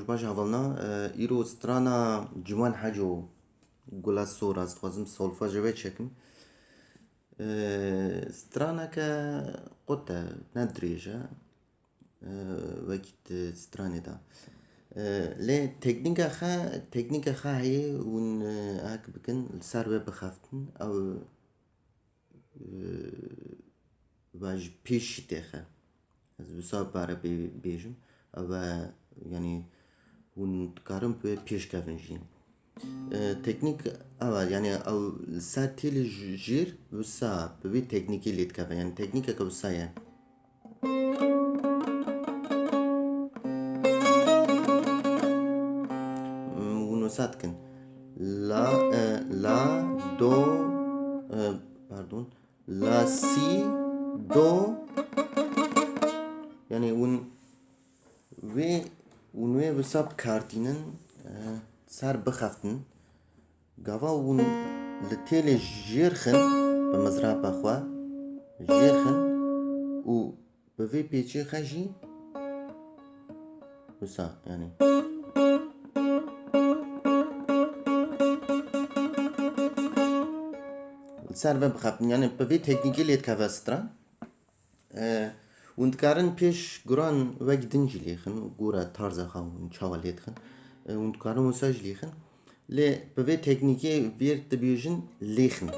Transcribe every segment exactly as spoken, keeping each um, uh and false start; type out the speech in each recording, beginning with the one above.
Baş hevalna, e, îro strana Ciwan Heco, Gula Sor, ez dixwazim solfeja wê çekim. E, straneke qut e, ne dirêj e. E, wekî di stranê de. E, lê teknîka xe, teknîka xe heye hûn, e, hek bikin, li ser wê bixeftin. Ew, e, ve ji pêş jî têxe. Ez wisa bare bê-, bêjim. Ev e, yanî hûn dikarin bi wê pêş kevin jî. E, teknîk ev e, yanî ew li ser têlê j-, jêr wisa bi vî teknîkê lê dikeve. Yanî teknîkeke wisa ye. Hûn wisa dikin. La, e, la, do, e, pardon. La, si, do. Yanî hûn wê, hûn wê wisa bi kar tînin, e, ser bixeftin. Gava hûn li têlê jêr xin, bi mizrapa xwe jêr xin û bi vê pêçê xe jî wisa, yanî. Li ser ve bixeftin, yanî bi vê teknîkê lê dikeve stran. E, hûn dikarin pêş guran wek din jî lêxin, gora tarza xwe hûn çawa lê dixin. E, hûn dikarin wisa jî lêxin. Lê bi vê teknîkê vêr dibêjin lêxin.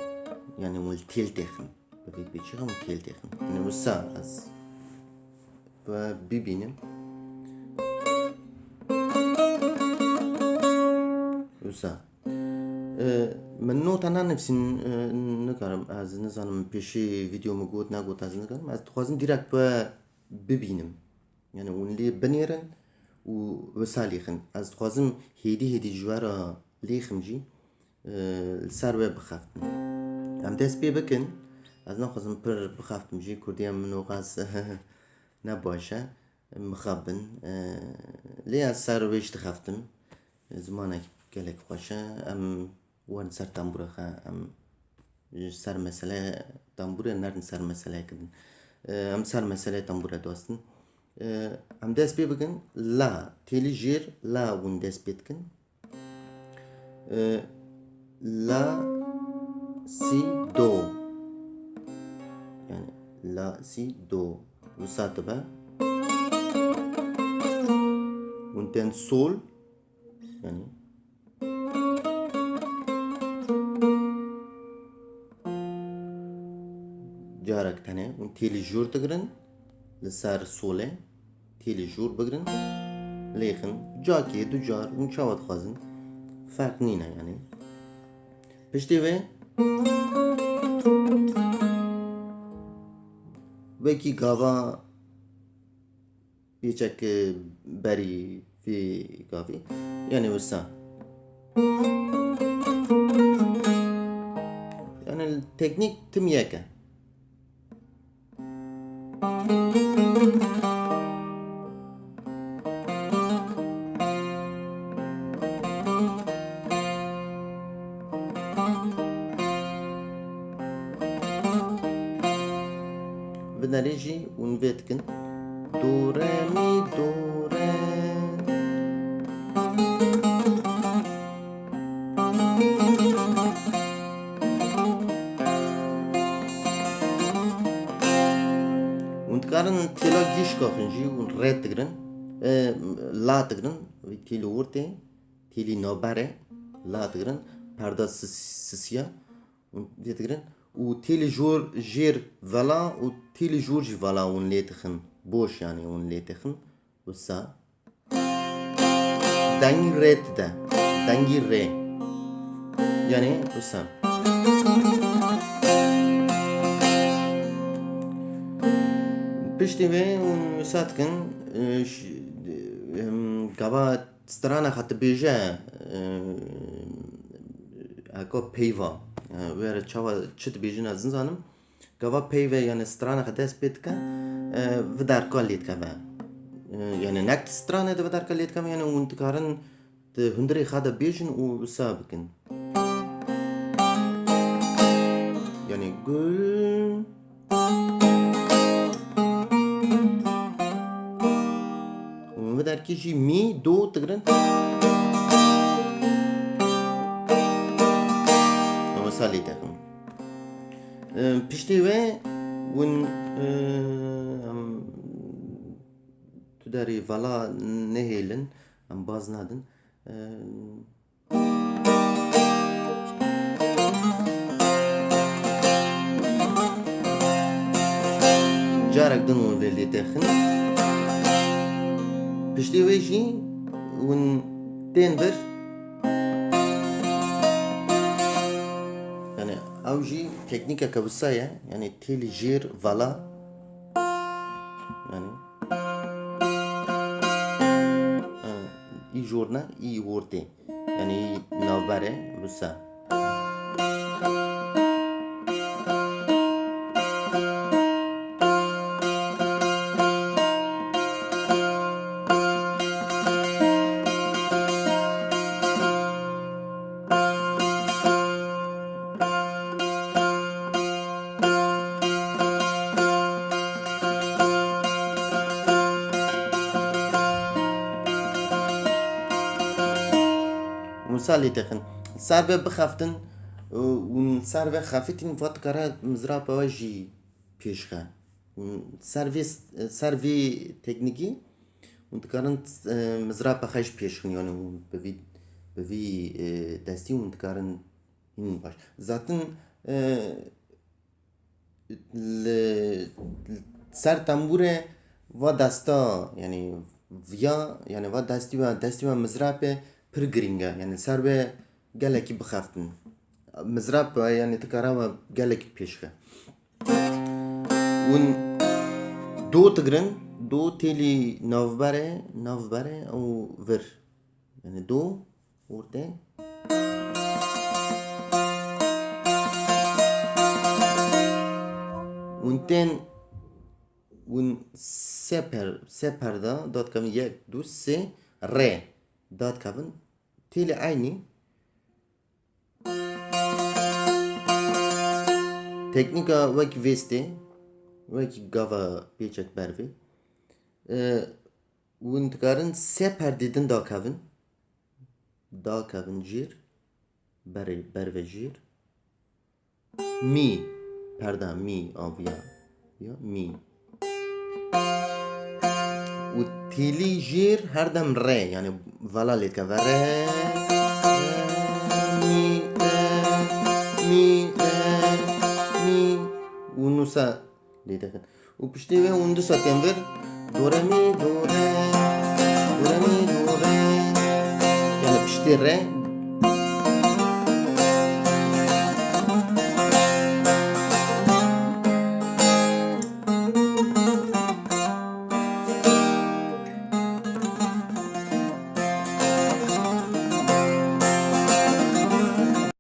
Yanî hûn li têl têxin. Bi vê pêçê hûn têl têxin. Yanî wisa ez ve bibînim. Wisa. E, min nota nenivîsîn, e, nikarim. Ez nizanim pêşî vîdeo min got, negot, ez nikarim. Ez dixwazim direkt bi bibînim. Yanî hûn lê binêrin û wisa lêxin. Ez dixwazim hêdî hêdî ji we re lêxim jî, e, li ser we bixeftin. Em dest pê bikin. Ez naxwazim pir bixeftim jî. Kurdiya min o qas ne baş e. Mixabin. E, lê ez ser wê jî dixeftim. Zimanek gelek xweş e. Em werin ser tembûra xwe, em ji ser mesele tembûrê nerin ser meseleyeke din. E, em ser meseleyê tembûrê diwestin. E, em dest pê bikin. La, têlî jêr la hûn dest pê dikin. E, la, si, do. Yanî la, si, do. Wisa dibe. Hûn tên sol. Yanî carek tenê hûn têlî jûr digirin li ser solê, têlî jûr bigirin, lêxin, cakê du car hûn çawa dixwazin, ferq nîne yanî. Piştî vê wekî gava pêçek berî vê gavê. Yanî wisa. Yanî teknîk tim yek e. Vinerê jî hûn vê dikin. Do, re, mi, do, re. Hûn dikarin têla gîş kaxin jî hûn rê digirin. E, la digirin. Vî têlî ortê, têlî navberê la digirin. Perda sis-, sisiya. Hûn vê digirin. Û têlî jor jêr vela û têlî jor jî vela hûn lê dixin. Boş yanî hûn lê dixin. Wisa. Dengî rê dide. Dengî rê. Yanî wisa. Piştî vê hûn wisa dikin, e, ş-, em, gava strana xwe dibêje, e, eko peyva. E, wê re çawa çi dibêjin ez nizanim. Gava peyve, yanî strana xwe dest pê dike, e, vidarka lê dikeve. E, yanî nek di stranê de vidarka lê dikeve, yanî hûn dikarin di hundirê xwe de bêjin û wisa bikin. Yanî gul. Hûn vider Kî jî mî, do digirin. Ama wisa lê dixin. Em, piştî wê hûn, e, em, tu derî vala nehêlin, em baz nadin. Em, Carek din hûn vê lê dixin. Piştî wê jî hûn tên vir. Yani ew jî teknîkeke wisa ye. Yani têlî jêr vala. Yani, e, î jor ne, î ortê. Yani navbere wisa. Wisa lê dixin. Ser ve bixeftin, û ser ve xefitîn, va dikare mizrapa we jî pêşxe. Ser vê, ser vê teknîkî hûn dikarin, e, mizrapa xwe jî pêşxin, yani hûn bi vî, bi vî, e, destî hûn dikarin hîn baş. Zaten, e, li ser tembûrê va desta, yani viya, yani va destî ve, destî ve mizrapê pir girîng e. Yani ser vê gelekî bixeftin. Mizrap, yani dikare ve gelekî pêşxe. Hûn do digirin, do têlî navberê, navberê û vir. Yani do, ortê. Hûn tên, hûn sê per, sê perda, dadkevin yek, du, sê, rê, dadkevin, têlî eynî. Teknîka wekî vêstê, wekî gava pêçek bervê. E, hûn dikarin sê perdê din dakevin. Dakevin jêr, berê, berve jêr. Mî, perda mî aviya. Ya, mî. Û tîlî jêr her dem re, yani vala lê dikeve. Re, re, mî, re, mî, re, mî. Û nusa lê dikin. Û piştî wê hûn disa tên vir. Do, re, mî, do, re. Do, re, mî, do, re. Yani piştî re,